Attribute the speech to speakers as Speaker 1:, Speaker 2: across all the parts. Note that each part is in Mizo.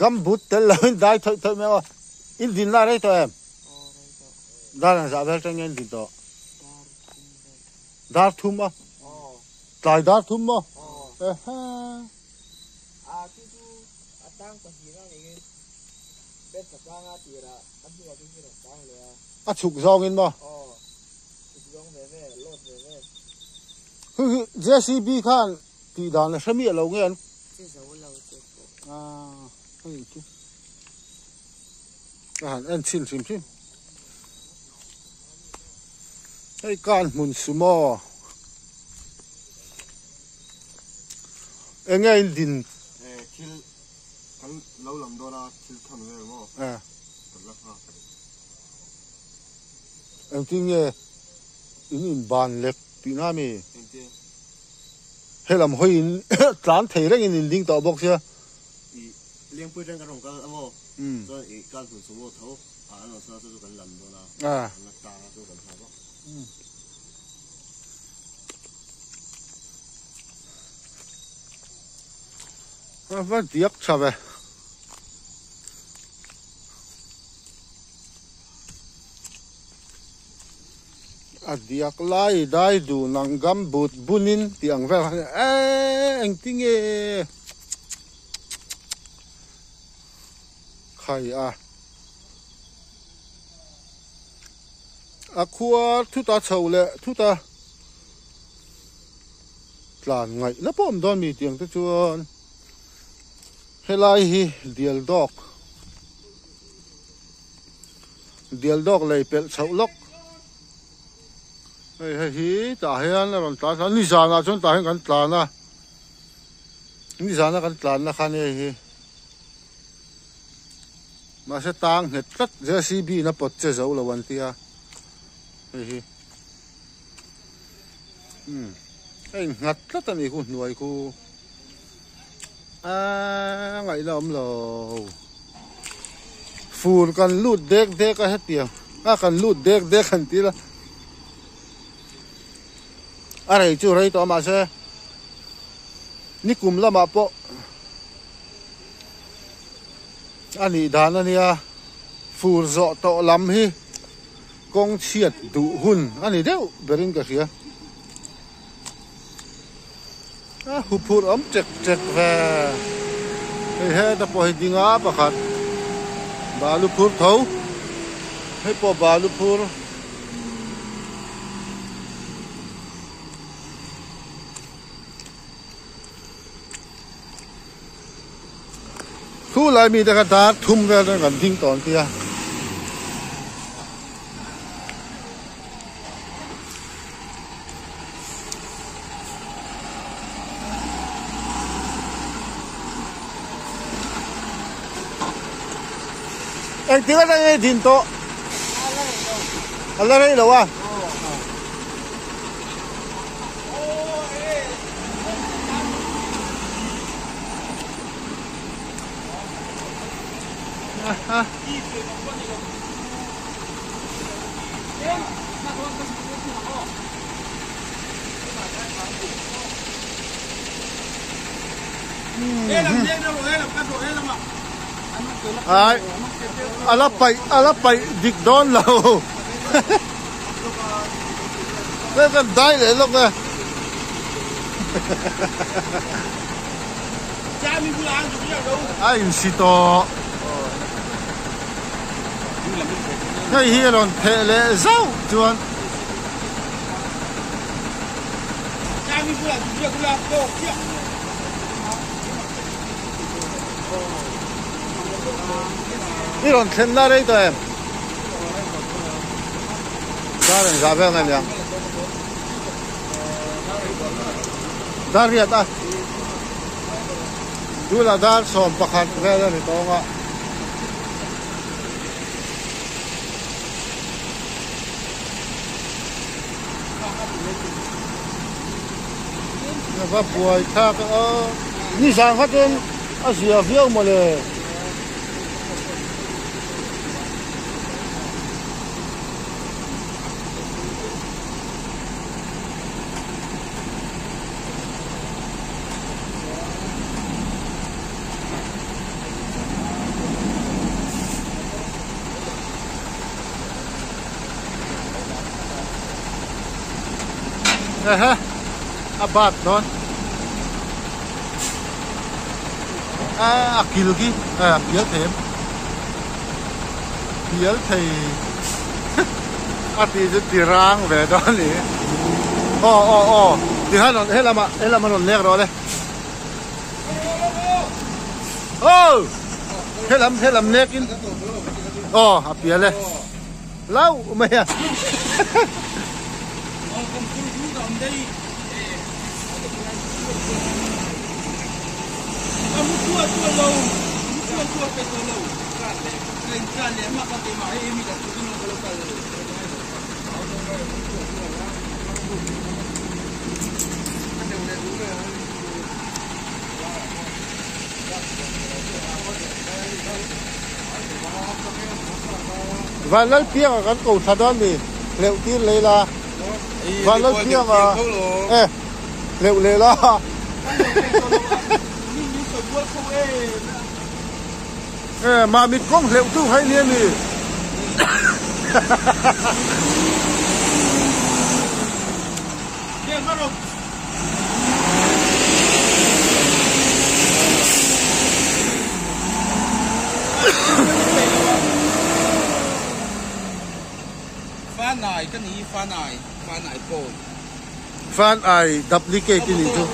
Speaker 1: Gumboot tel lo in dai thawih thawih mai aw. In din lai rei tawh em? Dar an zah vel tang in din tawh. Dar thum a. Tlai dar thum maw? Ehe. A chhuk zawng in maw? JCB khan tih dan a hre miah lo nge an?
Speaker 2: Che zo lo che pawh.
Speaker 1: Ah, hei chu. A han en chhin hrim hrim. Hei kan hmun sumo. Enge in din?
Speaker 3: Eh, thil kan lo lam dawn a, thil thawn vel maw?
Speaker 1: Eh.
Speaker 3: Kan la nghak a ni.
Speaker 1: Engtin nge in in ban lek tihna mi?
Speaker 3: Engtin?
Speaker 1: Helam hawi in tlan thei reng in in ding tawh bawk sia.
Speaker 3: I Lengpui reng kan rawn kal a maw? Chuan i kal hmun sumo tho a an rawn sawn a chu chu kan lam dawn a, kan la tang a chu kan hma bawk.
Speaker 1: A va diak tha ve. A diak lai dai dun ang gumboot bunin tih ang vel kha a ni eee engtinge khai a a khua thut a chho leh thut a tlan ngaih na pawh a awm dawn mi tiang te chuan helai hi dial dawk. Dial dawk lei pelh chhoh lawk hei hei hi tah hian a rawn tlan thla a nizanah chuan tah hian kan tlan a nizana kan tlanna khan hei hi mahse tang nghet tlat JCB in a pawt che zo lo an tia hei hi umm a innghat tlat a ni khu hnuai khu Aaa ngaihna awm lo. Fur kan lut dek dek a hetiang a kan lut dek dek han ti ila a rei chu rei tawh a mahse nikum lamah pawh a nih dan a nia fur zawh tawh lam hi kawng chhiat duh hun a ni deuh berin ka hria. A huphurh awm ṭek ṭek ve. Hei heta pawh hi ding a pakhat balu phur tho hei pawh balu phur. Thu lai mite kha dar thum vel chuan kan ding tawh an tia. Engtin atang nge din tawh? A la rei lo a. Ai ala paih ala paih dik dawn lo Hei kan dai leh lawk e. A insi tawh. Hei hi a rawn theh leh zauh chuan. I rawn thlen na rei tawh em? Dar engzah vel nge niang? Dar riat a. Tunah dar 11 vel a ni tawng a. Va buai thlak a nizan kha chuan a zia viau mawle. Ehe a bat dawn a a kil khi a pial thei em pial thei a tih chu ti rang ve dawn a ni aw aw aw tikhan rawn helamah helamah rawn lek rawh le aw helam helam lek in aw a pial e. Lau mai a. Vanlalpianga kan ko tha dawn mi hleuh tir leh ila Vanlalpianga e hleuh leh la e mahmit kawng hleuh tu kha i nia mi
Speaker 4: Fanai ka ni Fanai Fanai pawn.
Speaker 1: Fanai duplicate i nih chu.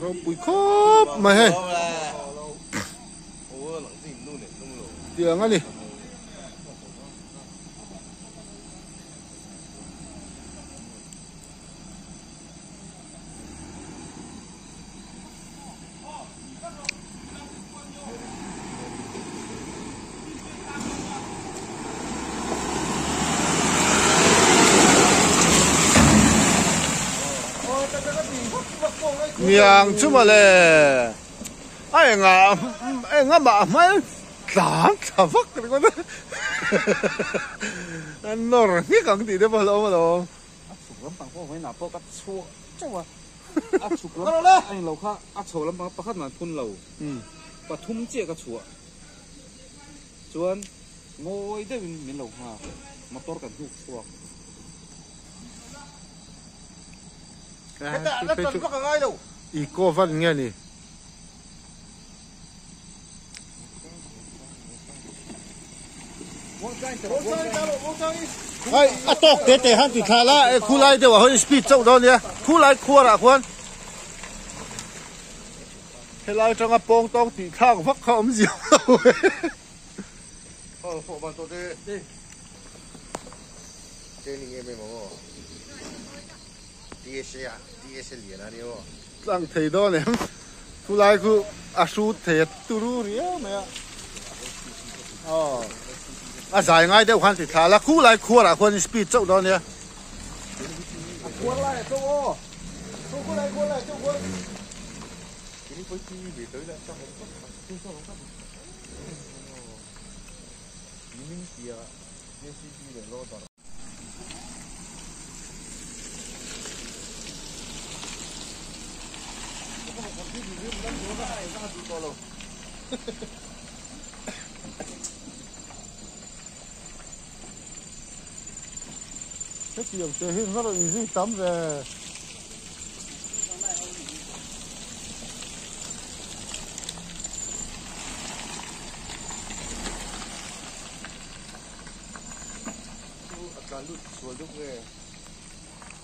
Speaker 1: Ropui khawp mai hei tiang a ni. Niang chu mawle a engah engamah hmel tlan thla vak ringawt a a nawr nghek ang tih te pawh a lo awm alawm.
Speaker 4: A chhuk lampang pawh vawiinah pawh ka chhuah teuh a, a chhuk lam a englo kha a chho lampang pakhat man phun lo pathum chiah ka chhuah chuan ngawi deuhin min lo nghak motor kan hnuk chhuak.
Speaker 1: Hetah la tan vak a ngai lo. Eco van nge ni? Hei a tawk te te han ti thla la e khulai deuh ah hawn speed chauh dawn nia khulai khuar ah khuan helai atanga pawng tawng tih thlak vak kha awm zia lo e. Tlang thei dawn em? Khulai khu a hrut thei a turu riau mai a. Aw. A zai ngai deuh khan ti thla la khulai khuar ah khuan speed chauh dawn nia.
Speaker 4: A khuar lai a chauh aw. Khulai khuar lai a chauh khuan.
Speaker 1: Hetiang te hi va rawn inzui tam ve.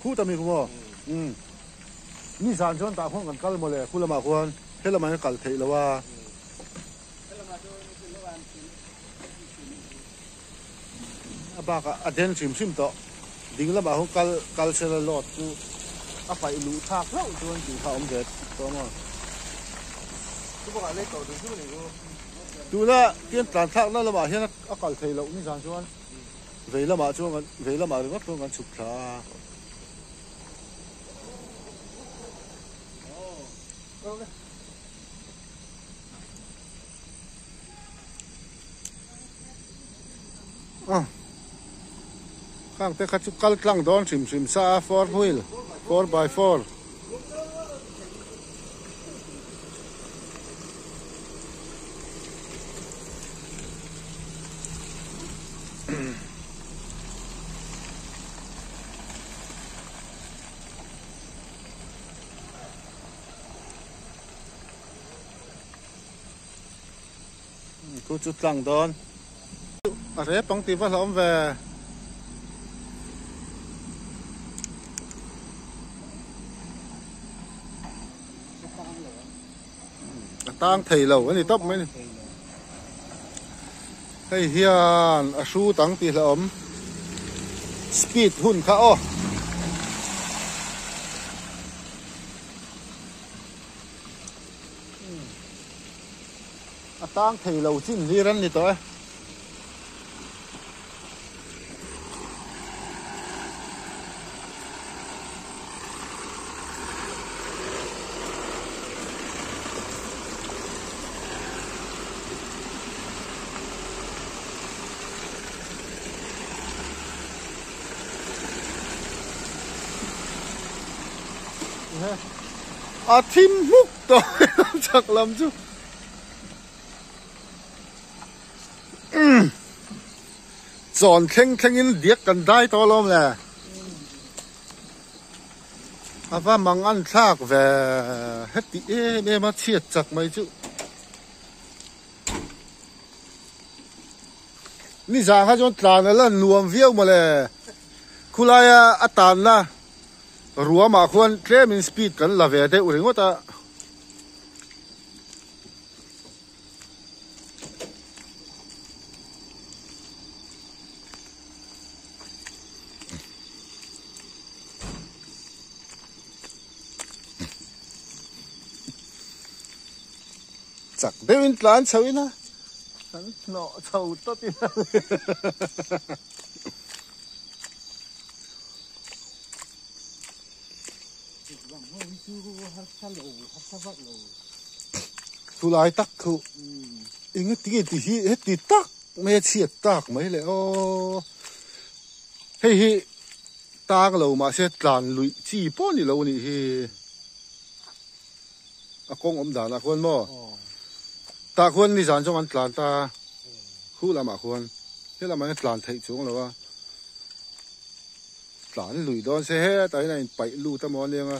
Speaker 1: Khu ta mi khu maw? Umm. Ni zan chuan tah khuan kan kal mawle khu lamah khuan he lamah hian kal theih lo a. A bakah a den hrim hrim tawh. Ding lamah khuan kal kal sela load chu a paih luh thlak hlauh chuan tih kha a awm ve tawh maw? Tuna tian tlan thlakna lamah hian a kal theih loh ni zan chuan. Vei lamah chuan kan vei lamah ringawt chuan kan chhuk thla a. Khang te kha chu kal tlang dawn hrim hrim sa a four wheel 4x4. Khu chu tlang dawn a rep ang tih va hlauhawm ve. A tang thei lo a ni tawp mai a ni. Hei hian a hrut ang tih hlauhawm speed hun kha aw. A tang thei lo chin hlir an ni tawh e. A thim hmuk tawh chak lam chu. Chawn thleng thlengin diak kan dai tawh alawm le. A va mang an thlak ve heti em em a chhiat chak mai chu. Ni zang kha chuan tlan a la nuam viau mawle. Khulaia a tanna ruamah khuan tlemin speed kan la ve deuh ringawt a. Chak deuhin tlan chho ila kan hnawh chho tawt ila. Chulai tak khu eng ati nge ti hi heti tak mai a chhiat tak mai le aw hei hi tang lo mahse tlan luih chi pawh ni lo a nih hi a kawng awm danah khuan maw tah khuan nizan zawng an tlan ta khu lamah khuan helamah hian tlan theih chuang lo a. Tlan lui dawn se hetah hian a inpaih lut a maw aniang a.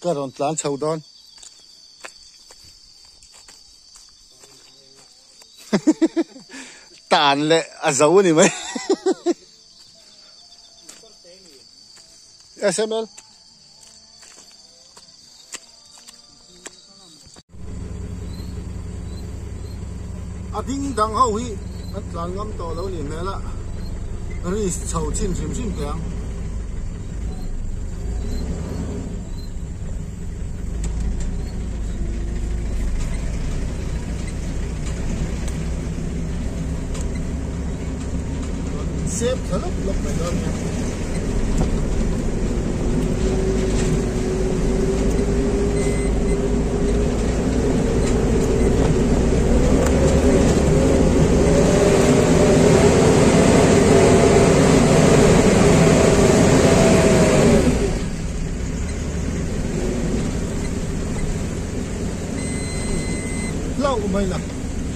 Speaker 1: Ka rawn tlan chho dawn. Tan leh a zo a ni mai. SML. A ding dang ho hi an tlan ngam tawh lo ni hmel a, risk chho chin hrim hrim teh ang. Sep tha lawp lawp mai dawn nia. Hlauh mai la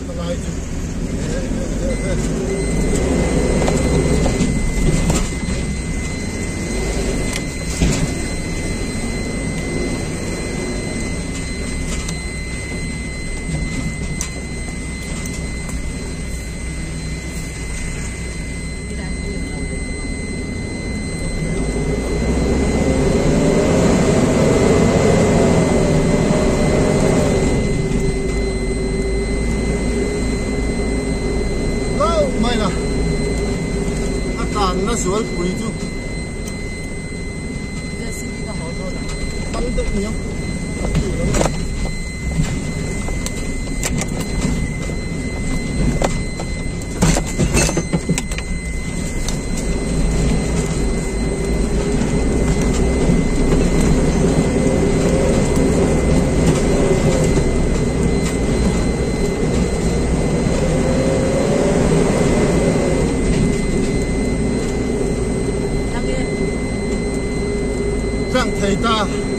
Speaker 1: palai chu. Hlauh mai la a tlanna zualpui chu kal deuh niang a ti lo. thei ta.